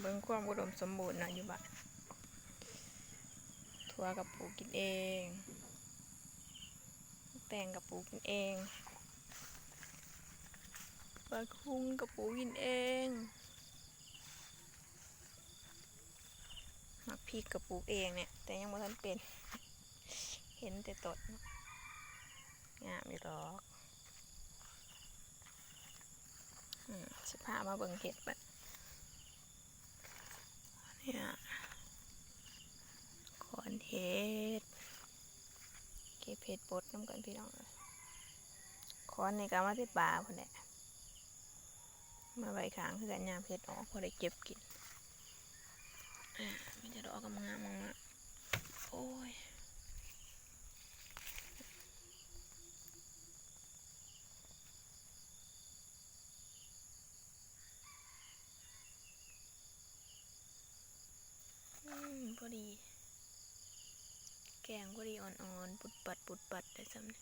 ເບິ່ງຄວາມອຸດົມສົມບູນເນາະຢູ່ບ້ານ. ຖົ່ວກໍປູກກິນເອງ, ແຕງກໍປູກກິນເອງ, ໝາກຫຸ່ງກໍປູກກິນເອງ, ໝາກພິກກໍປູກເອງເນຍ ແຕ່ຍັງບໍ່ທັນເປັນ, ເຫັນແຕ່ຕົ້ນ. ງາມຢູ່ດອກ. ອືມ ຊິພາມາເບິ່ງເຫັດບັດ. ນີ້ນະ ຂອນເຫັດ, ເກັບເຫັດບົດນຳກັນພີ່ນ້ອງເອີຍ. ຂອນນີ້ກໍເອົາມາແຕ່ປ່າພຸ້ນແຫຼະ. ມາໄວ້ຂ້າງເຮືອນ ຍາມເຫັດອອກພໍໄດ້ເກັບກິນ. ອາ ມີແຕ່ດອກງາມໆ ໂອ້ຍ. ອືມ ພໍດີ ແກງພໍດີ ອ່ອນໆ ປຸດປັດ ປຸດປັດ ໄດ້ຊ່ຳນີ້.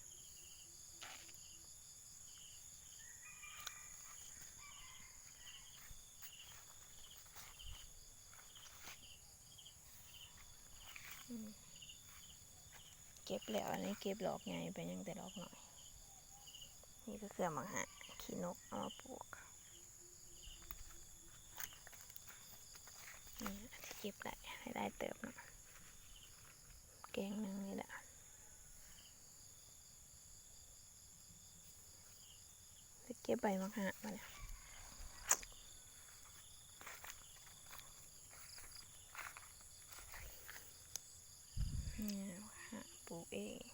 ອືມ ເກັບແລ້ວ ອັນນີ້ເກັບດອກໃຫຍ່ໄປ ຍັງແຕ່ດອກນ້ອຍ. ນີ້ກໍເຄືອໝາກຫາກຂີ້ນົກ ເອົາມາປູກ. ນີ້ຊິເກັບໄດ້ ໄດ້ຫຼາຍເຕີບເນາະ ແກງໜຶ່ງນີ້ແຫຼະ. ຊິເກັບໃບໝາກຫາກບາດນີ້. ນີ້ໝາກຫາກປູກເອງ.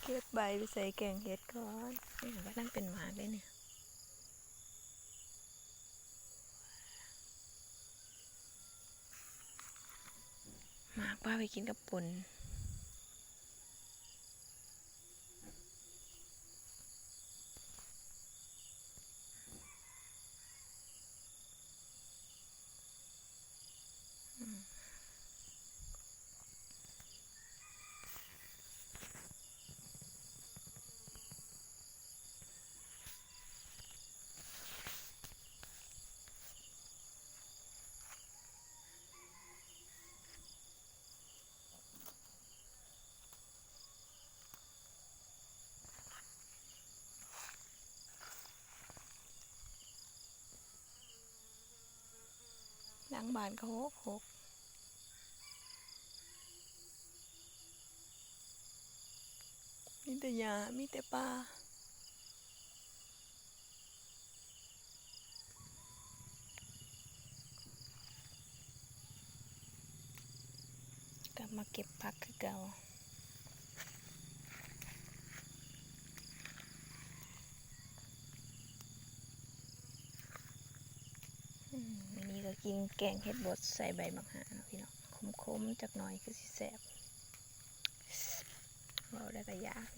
ເກັບໃບໄປໃສ່ແກງເຫັດກ່ອນ. ນີ້ກຳລັງເປັນໝາກເດ້ນີ້. ໝາກພາໄປກິນກັບປົ່ນ. ຫຼັງບ້ານກໍຮົກໆ ມີແຕ່ຫຍ້າ ມີແຕ່ປ່າ. ກັບມາເກັບຜັກຄືເກົ່າ. ອືມ ມື້ນີ້ກໍກິນແກງເຫັດບົດໃສ່ໃບໝາກຫາກເນາະພີ່ນ້ອງ, ຂົມໆ ຈັກໜ້ອຍຄືຊິແຊບ. ເວົ້າແລ້ວກໍຢາກ.